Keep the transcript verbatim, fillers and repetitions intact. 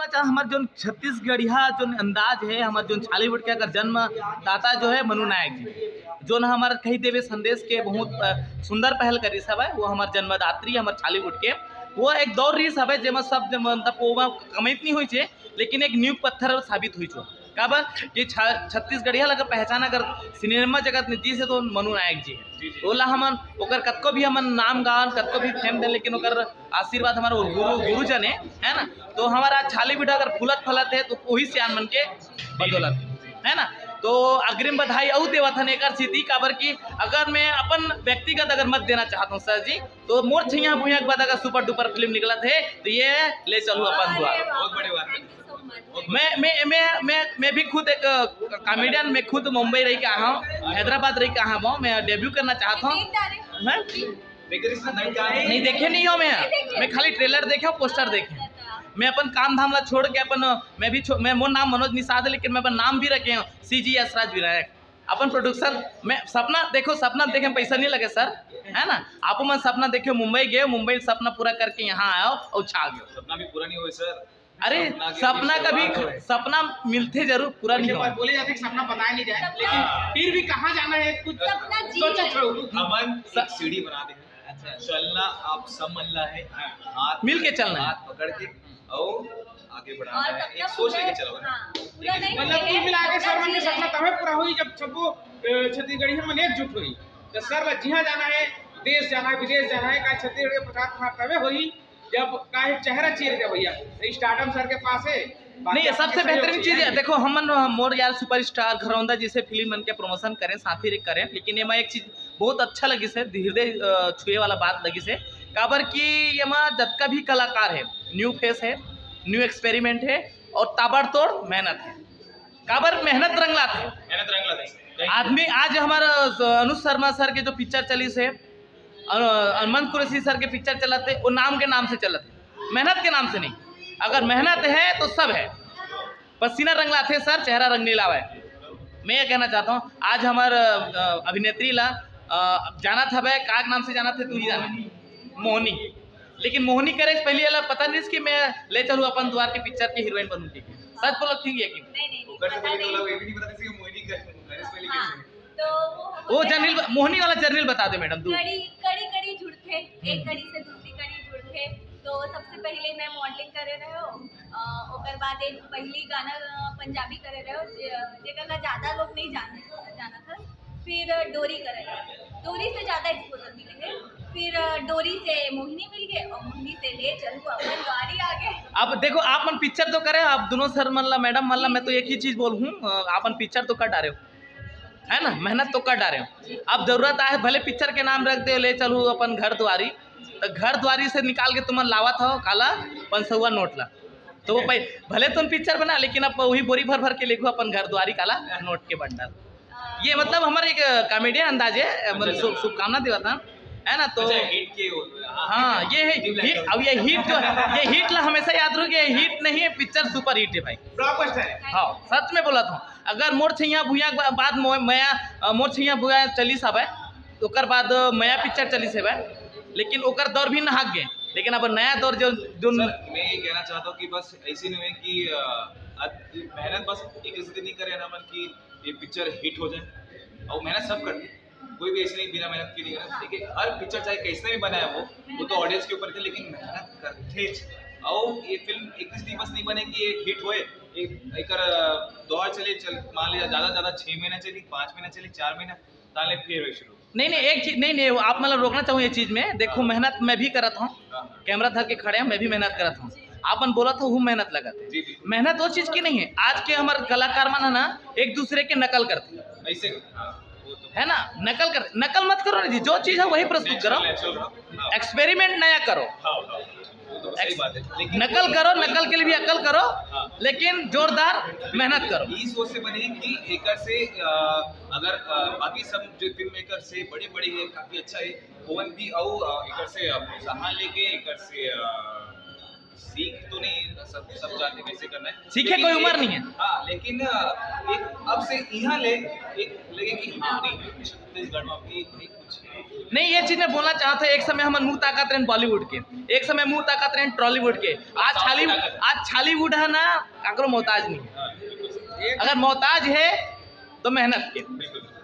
अच्छा, हमर जोन छत्तीसगढ़िया जोन अंदाज है, हमर जोन छालीवुड के अगर जन्मदाता जो है मनु नायक जी, जोन हमर कही देवे संदेश के बहुत, अ, सुंदर पहल करिस हवय, वो हमर जन्मदात्री हमर छालीवुड के। वो एक दौर रिहिस हवय जेमा सब जन, मतलब ओमा कमाइत नहीं होइस हे, लेकिन एक नींव पत्थर साबित होइस हे। काबर कि छ-, छत्तीसगढ़िया ला अगर पहचान अगर सिनेमा जगत में दिस हे तो मनु नायक जी हे। जी, जी। ओला हमन ओकर कतको भी हमन नाम गावन, कतको भी फेम देन, लेकिन ओकर आशीर्वाद हमर गुरु, गुरुजन हे, है ना? तो हमर आज छालीवुड अगर फूलत फलत हे तो वही सियान मन के बदौलत, है ना? तो अग्रिम बधाई अउ देवत हन एकर सेती, काबर कि अगर मैं अपन व्यक्तिगत अगर मत देना चाहत हूँ सर जी, तो मोर छैया भुइयां के बाद अगर सुपर डुपर फिल्म निकलत हे तो ये ले चलू अपन दुआर। बहुत बड़ी बात है। मैं मैं मैं मैं मैं भी खुद एक कॉमेडियन, मैं खुद मुंबई रह के आया हूँ, हैदराबाद रह के आया हूँ, मैं डेब्यू करना चाहता हूँ। हैं? नहीं देखे नहीं हो मैं, मैं खाली ट्रेलर देखे हूँ, पोस्टर देखे हूँ। मैं अपन काम धाम ला छोड़ के अपन, मैं भी छो-, मैं मोर नाम मनोज निषाद है, लेकिन मैं अपन नाम भी रखे हूँ सी जी यशराज विनायक। अपन प्रोड्यूसर में सपना देखो, सपना देखे में पैसा नहीं लगे सर, है ना? आप मन सपना देखे, मुंबई गए, मुंबई में सपना पूरा करके यहाँ आयो और छा गयो। सपना भी पूरा नहीं हुआ सर। अरे सपना के सपना भी कभी शुरुआत हुआ है। सपना मिलते जरूर, पूरा नहीं वैसे हुआ। बात बोली जाती है कि सपना बताया नहीं जाए, लेकिन हाँ। फिर भी कहाँ जाना है कुछ सपना जी सोचो है। छोड़ो। हमन स- एक सीढ़ी बना दे। अच्छा। चलना आप सब मन ला है, हाथ मिल के चलना है। हाथ पकड़ के और आगे बढ़ाना और है, सपना एक सोच पूरा, लेके चलो ना। हाँ, पूरा नहीं मतलब होते कुल हैं, मिला के सपना सर मन के जी सपना है। तबे पूरा हुई जब सबको, अ, छत्तीसगढ़िया मन एकजुट हुई। तो सर ला जिहाँ जाना है, देश जाना है, विदेश जाना है, का छत्तीसगढ़ के प्रचार प्रसार तबे होई जब का एक चेहरा चेंज है भैया। तो स्टारडम सर के पास है, बाकी नहीं, आपके सबसे सहयोग बेहतरीन चीज है, चाहिए। देखो हमन मोर यार सुपरस्टार घरौंदा जैसे फिल्म मन के प्रमोशन करें, साथी रे करें, लेकिन एमा एक चीज बहुत अच्छा लगिस हे, हृदय, अ, छुए वाला बात लगिस हे, काबर कि एमा जतका भी कलाकार हे, न्यू फेस हे, न्यू एक्सपेरिमेंट हे और ताबड़तोड़ मेहनत हे। काबर मेहनत रंग लाथे। मेहनत रंग लाथे। आदमी आज हमारा, अ, अनुज शर्मा सर के जो पिक्चर चलिस हे, अ, अनमन कुरैशी सर के पिक्चर चलत हे, वो नाम के नाम से चलत हे, मेहनत के नाम से नहीं। अगर मेहनत है तो सब है। पसीना रंग लाथे सर, चेहरा रंग नहीं लावे। मैं ये कहना चाहता हूँ, आज हमार, अ, अभिनेत्री ला, अ, जानत हवे, का नाम से जानत हे, तू ही जाना, मोहनी। लेकिन मोहनी करे से पहले एला पता नहीं कि मैं ले चलू अपन दुआर के पिक्चर के हीरोइन बनूंगी। सच बोलो, ठीक है कि नहीं? नहीं, नहीं, ओकर से पता पहले नहीं। तो ये भी नहीं पता था कि मोहनी करे, करे से पहले हाँ, कैसे? तो वो वो होता है जर्नल ब-, मोहनी वाला जर्नल बता दे मैडम, तू। कड़ी, कड़ी, कड़ी जुड़थे, एक हम्म। कड़ी से दूसरी कड़ी जुड़थे। तो सबसे पहले मैं मॉडलिंग करे रहे हो, अ, ओकर बाद एक पहली गाना, अ, पंजाबी करे रहे हो, जे-, जेकर ला ज्यादा लोग नहीं जाने, जाना था। फिर डोरी करे रहे, डोरी से ज्यादा एक्सपोजर मिले है। फिर डोरी से मोहिनी मिल गए और मोहिनी से ले चलू अपन दुआरी आ गए। अब देखो, आप मन पिक्चर तो करे, आप दोनों सर मन ला, मैडम मन ला, मैं तो एक ही चीज बोलूँ, अ, आप मन पिक्चर तो कर डारे हो, है ना, मेहनत तो कर डारे हो। अब जरूरत आए, भले पिक्चर के नाम रख दे, ले चलू अपन घर दुआरी, तो घर दुआरी से निकाल के तुमन लावत हो काला, पाँच सौ नोट ला। तो वो पै-, भले तुम पिक्चर बना, लेकिन अब वही बोरी भर भर के लेगो अपन घर दुआरी काला, नोट के बंडल। ये मतलब हमारे एक कॉमेडियन अंदाज है, मतलब अच्छा, शुभ-, अच्छा। शुभकामना देवत हन, है ना? तो अच्छा, हिट के वो, हाँ, हाँ, ये है हिट हिट। अब ये हिट जो, ये हिट ला हमेशा याद रहो कि ये हिट नहीं है, पिक्चर सुपर हिट है भाई। ब्लॉकबस्टर है। हाँ, सच में बोलत हूँ। अगर मोर छैया भुइयां के बा-, बाद मो-, मया, अ, मोर छैया भुइयां चलिस हवय, ओकर बाद मया पिक्चर चलिस हवय, लेकिन ओकर दौर भी नहाक गए। लेकिन अब नया दौर जो, जो सर, मैं ये कहना चाहता हूँ कि बस ऐसे नहीं है कि, अ, अत-, मेहनत बस एक ऐसे दिन नहीं करे ना मन कि ये पिक्चर हिट हो जाए, और मेहनत सब करते हैं, कोई भी ऐसे नहीं बिना मेहनत के नहीं करता। देखिए, हर पिक्चर चाहे कैसे भी बनाए वो, वो तो ऑडियंस के ऊपर रहता है, लेकिन मेहनत करते हैं। और ये फिल्म इतनी सी बस नहीं बने कि ये हिट होए, एक, एक, अ, दौर चले, चल, मान लिया ज्यादा, ज्यादा छह महीना चली, पाँच महीना चली, चार महीना, ताले फिर वही शुरू। नहीं, नहीं, एक चीज, नहीं, नहीं, आप मतलब रोकना चाहूँ ये चीज में। देखो, हाँ। मेहनत मैं भी करत हूँ, हाँ, हाँ। कैमरा धर के खड़े हैं, मैं भी मेहनत करत हूँ। आप मन बोलत हो, हूँ मेहनत लगत है। जी, बिल्कुल। मेहनत वो चीज की नहीं है। आज के हमारे कलाकार मन है ना, एक दूसरे के नकल करते हैं। ऐसे, हाँ, वो तो है ना, नकल कर, नकल मत करो ना जी, जो चीज है वही प्रस्तुत करो। नेचुरल, नेचुरल रहो। हाँ। एक्सपेरिमेंट नया करो। हाँ, हाँ। वो तो सही बात है। लेकिन नकल करो, नकल के लिए भी अकल करो, हाँ। लेकिन जोरदार मेहनत करो। ई सोच से बने कि एकर से, अ, अगर, अ, बाकी सब जो फिल्म मेकर से बड़े-बड़े हैं, काफी अच्छा है, ओवन भी अउ, अ, एकर से, अ, प्रोत्साहन लेके एकर से, अ, सीख तो नहीं, सब, सब जानते कैसे करना है। सीखे लेकिन कोई उम्र एक, नहीं है। हाँ, लेकिन, अ, एक अब से यहाँ ले, एक लगे कि हाँ, नहीं, छत्तीसगढ़ में भी भाई कुछ है। नहीं, ये चीज मैं बोलना चाहत हंव, एक समय हमन मुंह ताकत रहेन बॉलीवुड के, एक समय मुंह ताकत रहेन टॉलीवुड के। आज छॉलीवुड, आज छॉलीवुड हे ना, काकरो मोहताज नहीं हे। अगर मोहताज हे तो मेहनत के।